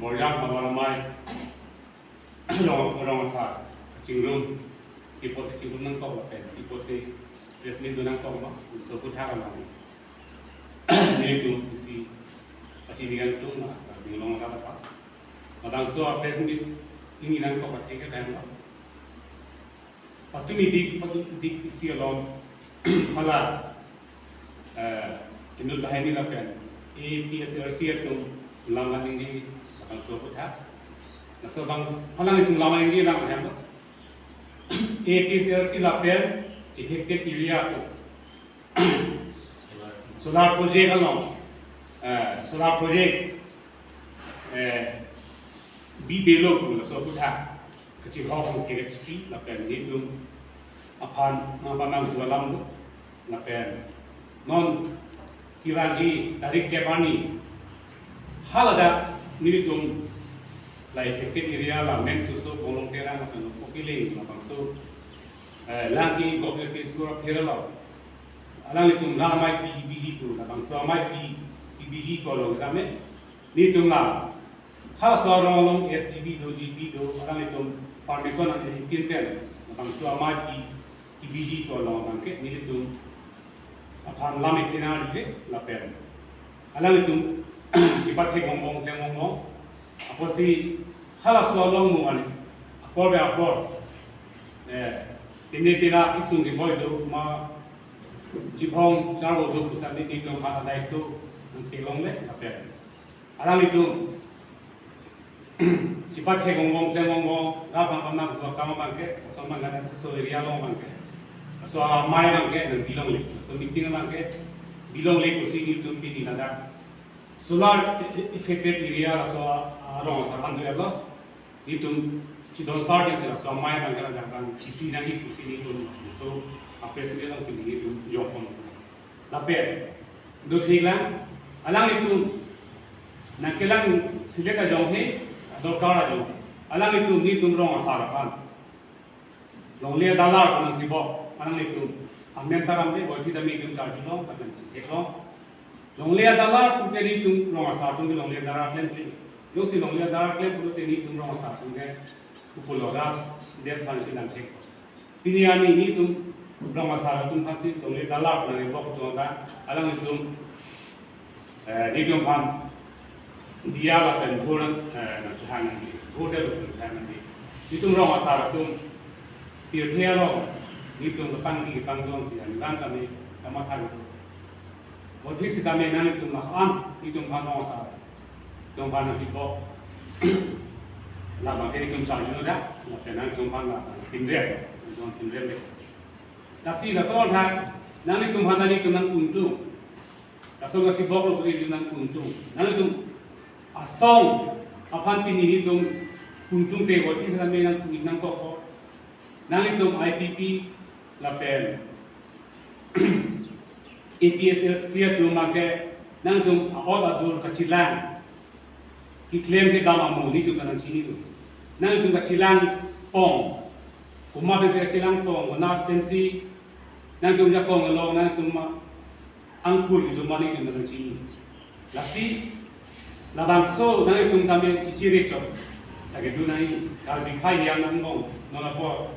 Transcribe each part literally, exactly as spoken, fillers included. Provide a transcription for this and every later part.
Borjam havar amei, rong, rong asar chingrum, pi apotsi chingrum nangkok lapen pi apotsi press meet do nangkok ma, laso aphuthak along nelitum isi pachini nangkok ma, Karbi Anglong arat aphan. Labangso a-press meet chini nangkok athe ke dam lo. Patumi dik, patumi dik isi along hala, eh, inut banghini lapen A P H L C atum lam nangji labangso aphuthak. Laso abang, hala nelitum lam nangji abang hem lo. A P H L C lapen affected area atum solar project along, eh, solar project, eh, bibelo pu laso aphuthak kachihok kekrechi lapen nelitum aphan nangpamanghu alam do lapen non kevangji tarik kep arni haladak nelitum la affected area la Mentuso, Bonglong Terang lapen Longpo Kiling labangso, eh, Langki Govt L P School apheralo alanglitum la amei pi biji pu, labangso amei pi, pi biji pu along tame nelitum la halaso arong along S G B do, G B do, alanglitum permission nangpin pen labangso amei pi, pi biji pu along abangke nelitum aphan lam ithena arje lapen alanglitum chepathek bongbong, klem bongbong. Apotsi halaso along mo anis apor be apor, eh, pine pina kisung keboi do ma, chibong charvo do pu sani nelitum aphan adai to nangkelongle lapen alanglitum chepathek bongbong, klem bongbong, rap bang panak dua kama abangke, laso abang ladak laso area along abangke, laso amei abangke nangbilongle, laso meeting abangke bilongle pusi nelitum pini ladak solar affected area laso arong asar aphan do-etlo. Nelitum chidon sar desi laso amei abangke ladak abang chiti nangji pusi nelitum laso a-press meet along pini nelitum jokpon. Lapen do thiklang, alanglitum nangkelang selet ajong he, dorkar ajong he, alanglitum nelitum rong asar aphan longle adalar pu nangkebok, alanglitum amen taram le, boi phi tame nelitum charjulong, lapen chitheklong. Longle adalar pu ke nelitum rong asar atum ke longle adalar klemkle. Jongsi longle adalar klem pulote nelitum rong asar atum ke upulo rat det aphansi nangthek. Pini arni nelitum rong asar atum aphansi longle adalar pu nangkebok atum ta alanglitum, eh, nelitum aphan diya lapen bhur nang, eh, nangchehang nangji, bhur det lapen nangchehang nangji. Nelitum rong asar atum pirthe along nelitum ketang di ketang dong si angan kami kamatha gitu. Boi phi sitame nanglitum la-an nelitum aphan rong asar atum aphan nangkebok, labangke nelitum charjulo dak, lapen nangtum aphan la pinrem, nangtum pinrem le. Lasi laso athak nanglitum aphan nelitum nang untung. Laso kacheboklo pu nelitum nang untung. Nanglitum asong aphan pini nelitum untung te boi phi sitame nang untung nangkok. Nanglitum I P P lapen A P H L C atum abangke nangtum a-ot adur kachelang keklem kedam amo nelitum ta nangchini do. Nangtum kachelang pong, komat pensi kachelang pong, komat pensi nangtum jakong along nangtum ma angkur kedo ma nelitum ta nangchini. Lasi labangso nanglitum tame chichere chok ta kedo nangji, Karbi akhei hian angbong non apor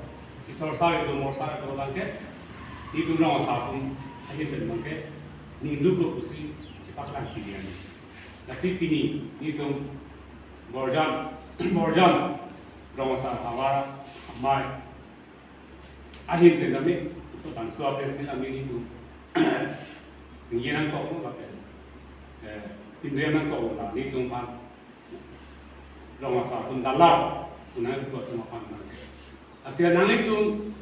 kisor sar kedo, mor sar kedo abangke nelitum rong asar atum ahin pen abangke ningduklo pusi chepaklang pini arni. Lasi pini nelitum Borjam, Borjam rong asar havar amei ahin pen tame, so bangso a-press meet tame nelitum ningje nangkoklo lapen, eh, pinrem nangkoklo, la nelitum aphan rong asar atum adalar pu nangkok atum aphan nang. Lasi nanglitum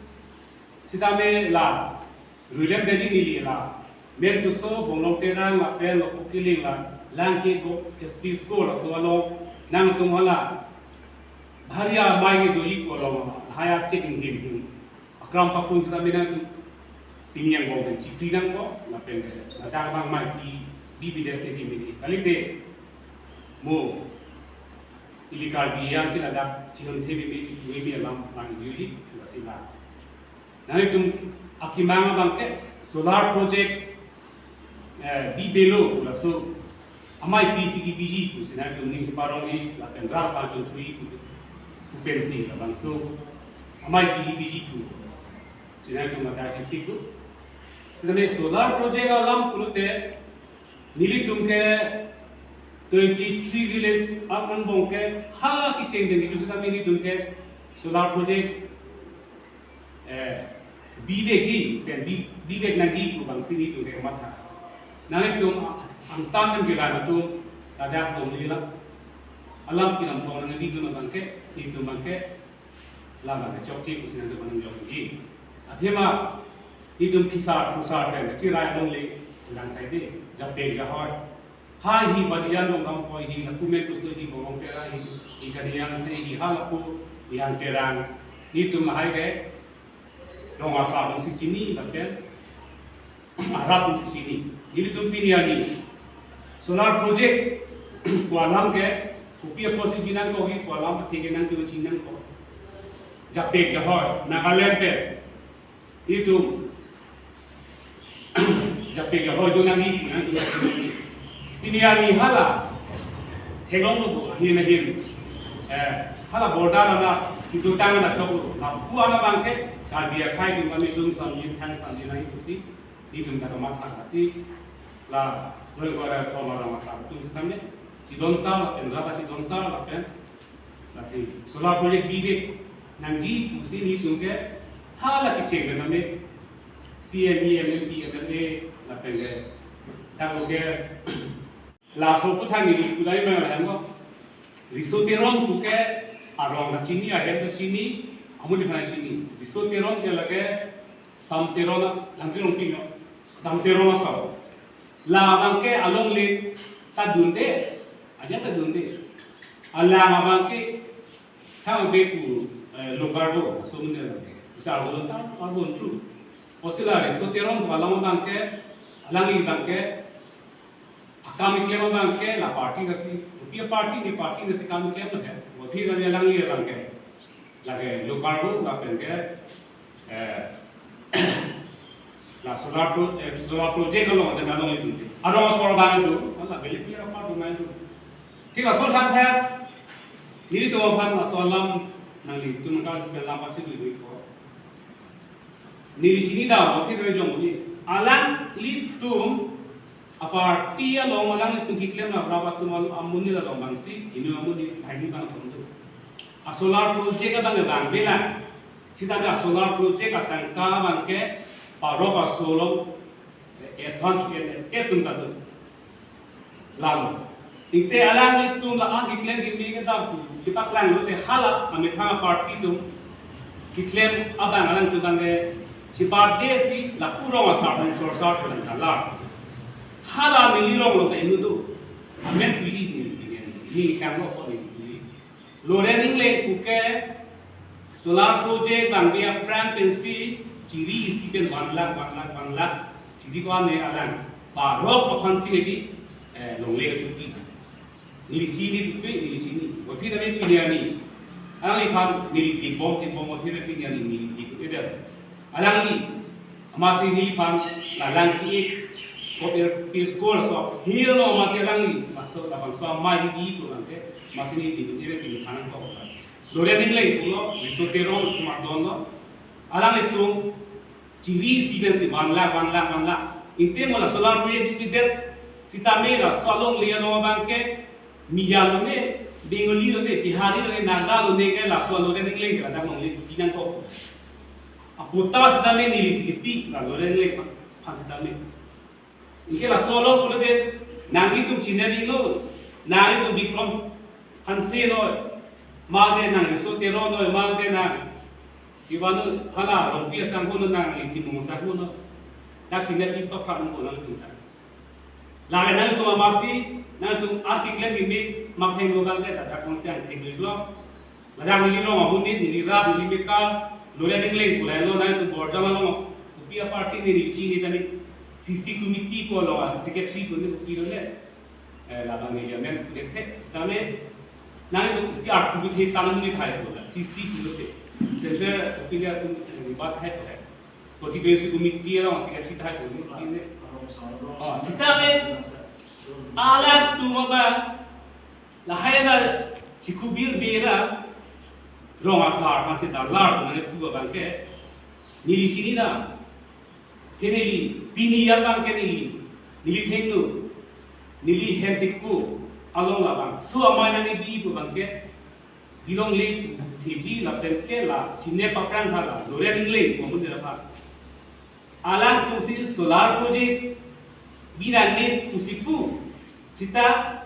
sitame la Ruilem Delhi neli la Mentuso, Bonglong Terang lapen Longpo Kiling la Langki Govt S P School laso along nangtum hala bhari amei kedoji pu along la hai achek inghim him akram pakung sitame nangtum pini angbong pen chikri nangpo, lapen ladak abang amei pi bi bidet si him him kalite mo ili Karbi ansi ladak chihon the bi bi si tumi bi alam lang juji lasi la. Nanglitum akemang abangke solar project, eh, bibelo laso Amei pisi kepiji pusi nangtum ning cheparongji lapen rat pachun thui pu, pu pensi labangso amei piji piji pusi nangtum mata chesik do. Sitame solar project alam pulote nelitum ke twenty-three village angbong ke ha kecheng deng itu sitame nelitum ke solar project eh, bivekji, pen bi, bivek nangji pu bangsi nelitum ke matha. Nangtum angtan nangkela atum ladak longle la. Alam kinam pon nangji atum abang ke, nelitum abang ke, la abang ke chokche pusi nangtum nang jokji. Athema, nelitum kisar, pusar pen, chirai longle, lang sai de, jape jahoi. Hai hi balian rong rong poi hi lapu metu so hi bong rong tera hi, hi kaniang se hi ha lapu yang terang. Nelitum lahai ke rong asar dong si chini lapen arat dong si chini. Nelitum pini arni solar project pu alam ke kopi apotsi binangkok hi pu alam athe ke nangtum chinangkok. Jape jahoi Nagaland pen itum jape jahoi do nangji, nangji. Pini arni hala theklong lo ahin ahin. Eh, hala border ana, itum tang ana choklo. Lapu ana abang ke Karbi akhei atum kami atum samjin thang samjin nangji pusi nelitum ta kamatha lasi la loi gora thoma rong asar atum sitame chidon sar lapen rata chidon sar lapen lasi solar project bivek nangji pusi nelitum ke hala kecheng pen name C M, E M, M P, M L A lapen ke dak lo ke laso aputhak neli kudai ma hem ko. Riso Teron pu ke arong ta chini, ahem ta chini, amonit aphan chini. Riso Teron ke lake Sam Teron a, langpi longpi nyo. Sam Teron asor. La abang ke alongle ta dunde, aja ta dunde. Alang abang ke thang be pu, eh, lokar do, so mun de. Bisa arvo ta, arvo tru. Osila Riso Teron pu alam abang ke, alangli abang ke, akam keklem abang ke la party nasi, kopi party ne party nasi kam keklem lo he. Bothe dan alangli abang ke. Lake lokar do lapen ke, eh, la solar pro, eh, solar project along dan along itu. Arong asor abang do, ala beli beli apa do main do. Thik laso thang thak, nelitum aphan laso alam nanglitum ka pelam pasi do ko. Neli chini da, oke, dari jong ni. Alanglitum aparty along alanglitum keklem la berapa atum al-, amonit along bangsi, inut amonit thaini bang thom do. Asolar project abang bang bela. Sita asolar project atangka abang ke parok aso along, eh, S one to S eight atum ta do. Lalo. Ingte alanglitum la-an keklem keme kedam pu chepaklang lote hala amethang aparty atum keklem abang alangtum abang ke chepade si lapu rong asar pen sor sar pen kalar. Hala neli rong lo ke inut do. Amen pili ni ni ni kang lo ko ni ni. Loren Engleng pu ke solar project bang dia pran pensi chiri isi pen one lakh, one lakh, one lakh. Chiri ko ane alang. Parok aphan si edi, eh, longle chuti. Neli chini pupe, neli chini. Bothe name pini arni. Alangliphan neli dipom, dipom bothe name pini arni neli dipom eder. Alangli, amatsi neliphan, la lang ki ek, ko er pil skol so, hir no amatsi alangli, maso, labangso amei di di ko lang ke, amatsi neli dipom eder pini thanang ko. Loren Engleng pulo, Riso Teron, Kumar Don lo. Alanglitum, chiri isi pensi one lakh, one lakh, one lakh. Ingte mo la solar project di det, sitame laso alongle along abang ke, Miya lone, Bengali lone, Bihari lone, Naga lone ke laso Loren Engleng ke ladak longle pinangkok. Aputa sitame neli si kepi la Loren Engleng aphan sitame. Ingke laso along pulote nanglitum chinine lo, nanglitum Bikram Hanse lo, mate nang Riso Teron lo, mate nang Ivan hala Rongpi asangho lo, nangli Timung asangho lo. Dak chinine pi tok kap nang ko nangtum ta. Lake nangtum amatsi, nangtum article ni mi makheng lo bang ke, dak kong siang thek lo. Ladak neli rong amonit, neli rat, neli mekar, Loren Engleng kulai lo, nangtum Borjang along, kopi aparty ni neli chini tani, C C committee ko lo, secretary ko ni kopi lo ne. Eh, labang neli amen, dek thek, sitame, nangtum isi art ko bithe tanam ni thai ko, C C ko lo te. Central opinion ko, eh, bat thai ko hai. Constituency committee along secretary thai ko ni, ko ni. Oh, sitame, Alangtum abang lahai na chikubir bera rong asar masih dalar kena pu abang ke neli chinina. Te neli pini abang ke neli, neli thengno, neli hem tikku along labangso amei nangkebi pu abang ke bilong le thiji lapen ke la chinine paprang hala Lorian Engleng komun de la. Alangtum si solar project binang ne pusi pu sita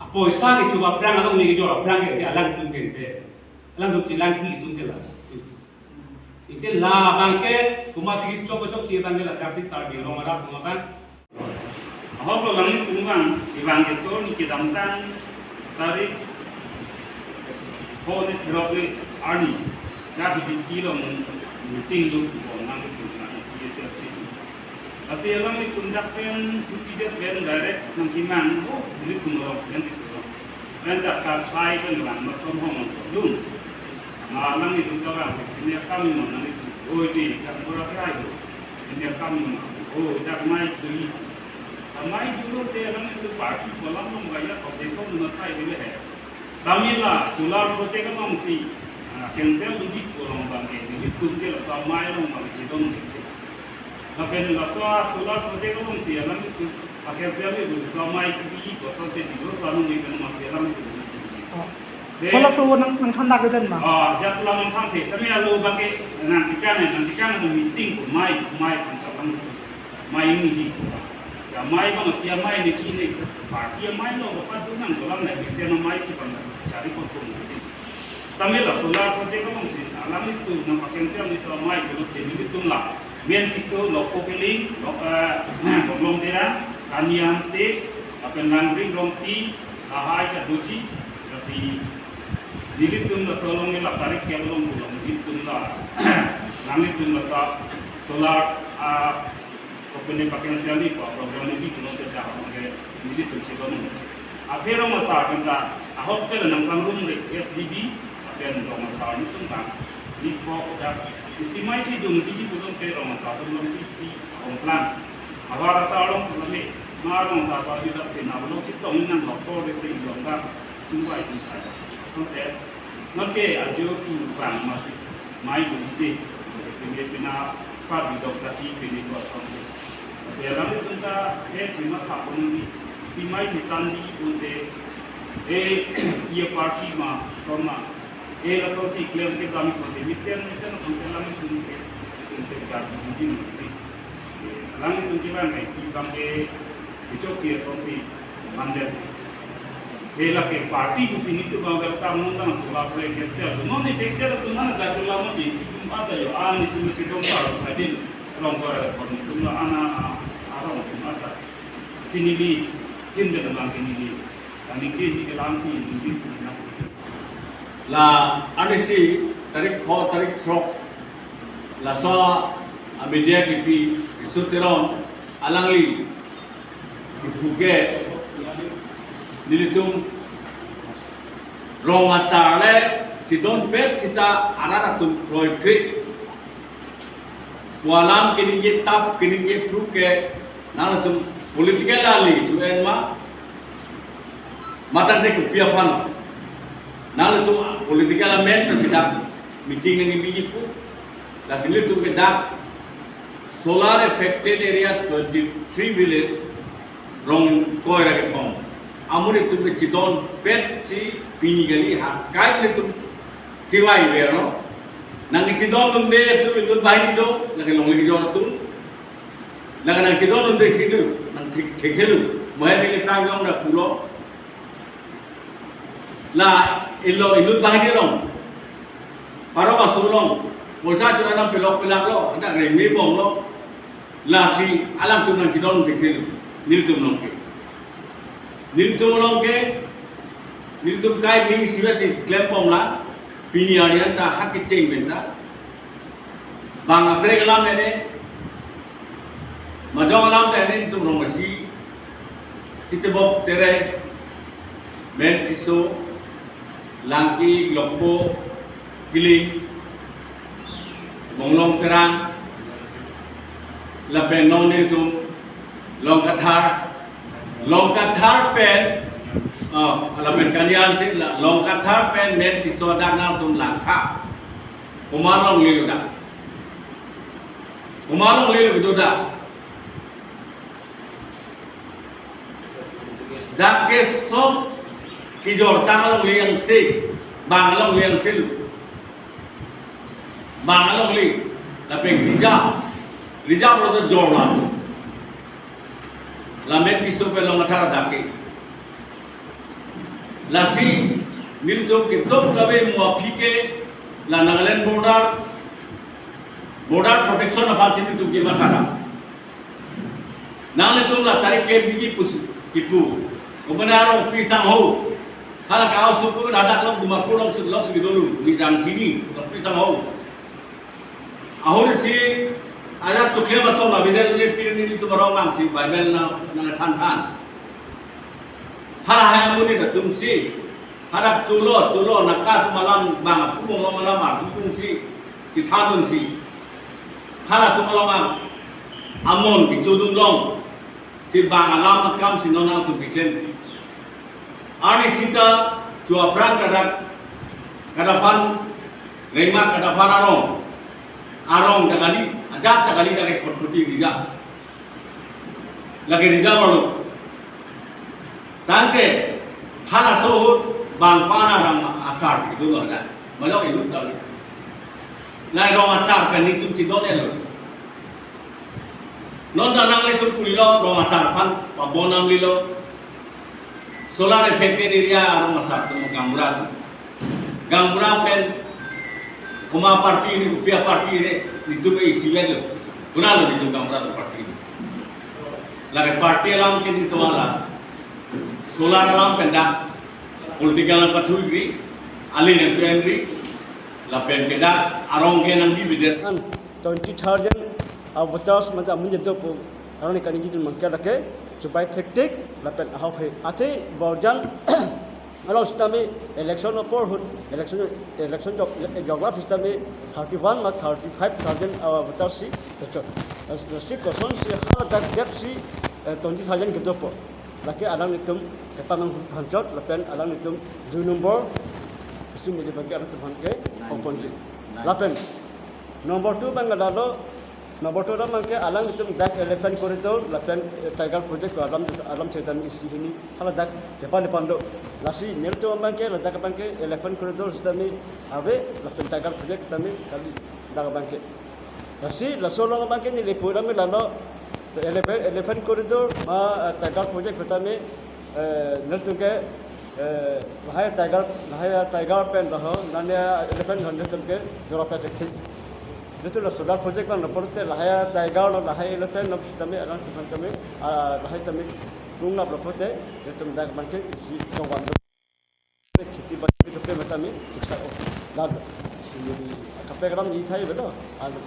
apoisa kecho paprang along le kejor paprang ke alangtum ke te. Alangtum chelang thi tum ke la. Ite labang ke komatsi chok chok si abang ke la taksi Karbi Anglong arat tum abang. Ahok lo alanglitum abang, abang ke so ni kedamtang tarik pho ni throk ni arni, dak di kilo meeting do ko alanglitum abang P H L C. Lasi alanglitum dak pen suti det pen direct nangkemang, oh, nelitum rong pen di so. Pen dak ka sai pen abang masom hong lun. Ma alanglitum ta abang, ini kami mau nanglitum. Oh, ini kan murah kaya itu. Ini kami mau. Oh, dak mai tu. Samai dulu te alanglitum party kolam nong gaya foundation nang thai dulu he. Tame la solar project along si, ah, cancel dun di ko along abang ke, nelitum ke laso amei along abang chedon de. Lapen laso solar project along si alanglitum a-cancel dun laso amei kebi ko asonte di laso anung ni pen masih alanglitum. Oh. Te, hala so nang, nangthan dak den ma? Ah, jat lam nangthan the. Tame alo abang ke nangtekang, nangtekang meeting ko amei, amei panchal alanglitum. Amei nangji ko. Lasi amei abang api amei nangji ne party amei lo, bapak tu nang dolang na, bisi amei si abang chari ko tum. Tame la solar project along si alanglitum nangpa-cancel ni so amei ko lote nelitum la. Main piso Lokpo Kiling, Lok, eh, Bonglong Terang, Kani Hanse, lapen Langring Rongpi, lahai ta doji, lasi nelitum laso along la tarik kep along pulo, nelitum la, nanglitum laso solar, ah, Open pa-cancel ni pa program ni di pulote dak abang ke nelitum chedon. Athe rong asar pen ta ahok pen nangpangrum le S D B, lapen rong asar nelitum ta ni po dak isi amei chedon di di pulote rong asar atum along si si ahong plan. Havar asar along pulote ma rong asar pa di dak pen along chetong nang Lokpo de te along dak chingvai chingsai. Asonte nonke ajo tu abang masih amei dun di. Pini pina pa dudok sati pini ko asonte. Lasi alanglitum ta he chima thap pon di, isi amei thitan di pute, eh, iya party ma, sona, eh, laso si klem ke dam pute, mesen, mesen, konsel alanglitum ke, tum ke jar di di. Alanglitum ke abang ke isi abang ke, kechok ke asonte, mandel. He lake party pusi nelitum abang welcome nang solar project ke sel. Non affected atum mana dak lama di, nelitum ada yo, ah, nelitum chedon ta, adin rong gora da kon nelitum la ana, ah, arong atum ada. Si neli, kin de abang ke neli. Kami kin di kelang si, neli si na. La, anisi, tarik pho, tarik throk. Laso, a media kipi, Riso Teron, alangli, kipu ke, nelitum rong asar le chedon pet sita arat atum kroikre. Pu alam keningje tap keningje pru ke nangtum political ali ju en ma, matang te kopi aphan nangtum political amen ta sita meeting nangkebiji pu, lasi nelitum ke dak solar affected area twenty-three village rong koi ra kethom. Amonit atum ke chedon pet si pini kali ha kai amonit atum chivai ver lo. Nangchedondunde atum inut banghini do, nangke longle kejor atum. Nang nangchedondunde khelu, nang thik thik khelu. Mohen neli prang jong da pulo. La ilo inut banghini along, parok aso along, poisa chora nang pilok pilak lo, anta rengme bom lo. Lasi alangtum nangchedondun thik khelu, nelitum along ke. Nelitum along ke, nelitum kai ning siwa si klem pom la, pini arni anta ha kecheng pen ta. Bang aprek alam ene, majong alam ta ene nelitum rong isi, Chitibok Tere, Men Tisso, Langki, Lokpo, Kiling, Bonglong Terang, lapen non nelitum, Longkathar, Longkathar pen, oh, lapen Kalian si la, Longkathar pen Mentiso adak nangtum langtha. Komat alongle lo dak? Komat alongle lo kedo dak? Dak ke sop kejor tang alongle yang si, bang alongle yang si lo. Bang alongle, lapen reserve, reserve lo to jor la. La Mentiso pen Longkathar adak ke. Lasi nelitum ketok kave mo aphi ke la Nagaland border, border protection aphan si nelitum kematha ra. Nanglitum la tarik ke bigi pusi kipu. Komane arong pi sang ho. Hala ka-o suku ladak along Dimapur along si, along si dolo. Ni dang sini, along pi sang ho. Ahori si, ajat chokle masong la bidel ni pir ni nelitum arong mang si Bible na, nangthan than. Hala hai amonit atum si, hadak cholo, cholo, naka atum alam bang, atum along alam, atum si, si than dun si. Hala atum along am, amon, kichodun long. Si bang alam akam si non nangtum kichen. Arni sita chu aphrang kadak, kadaphan, rengma kadaphan arong. Arong ta kali, ajat ta kali lake Khatkhati reserve. Lake reserve arong. Tangte, halaso ahut bang pana rong asar si dolo hadak. Malok inut ta kali. La rong asar pen nelitum si don-et lo. Non ta nanglitum pulilo, rong asar aphan pabonam lilo. Solar affected area rong asar atum gaonbura atum. Gaonbura pen komat party ni, kopi aparty ni, nelitum isi vet lo. Konat lo nelitum gaonbura atum party ni? Lake party alam ke nelitum ala. Solar alam pen dak political pathu ri, ali nang tuan ri, lapen ke dak arong ke nangbi bidet. An twenty thousand a voters mata amun jatupo, arong ni kaningje dun abangke lake chubai thektik lapen ahok he. Athe borjan along sitame election apor ahut, election, election jok, jok lap sitame thirty-one ma thirty-five thousand a voters si tochot. Lasi koson si haladak det si, eh, twenty thousand kedopo. Lake alanglitum kepamang phan chot lapen alanglitum dui nombor isi neli abangke alanglitum aphan ke pongponji. Lapen number two abang kadalo, number two alam abangke alanglitum dak elephant corridor lapen, eh, tiger project alam, alam sitame isi hini haladak kepa le pando. Lasi nelitum abangke ladak abangke elephant corridor sitame ave lapen tiger project sitame kali dak abangke. Lasi laso along abangke neli pu alam lalo, elephant, elephant corridor ma, eh, tiger project sitame, eh, nelitum ke, eh, lahai tiger, lahai tiger pen laho, nane elephant hon nelitum ke dora petek thik. Nelitum la solar project abang laporte lahai tiger lo, lahai elephant lo sitame alanglitum aphan tame, ah, lahai tame plung lap laporte nelitum dak abangke isi kongwan. Kheti bati kedo pe matame thiksa o. Lalo. Isi neli kaprek alam ni thai belo. Alo.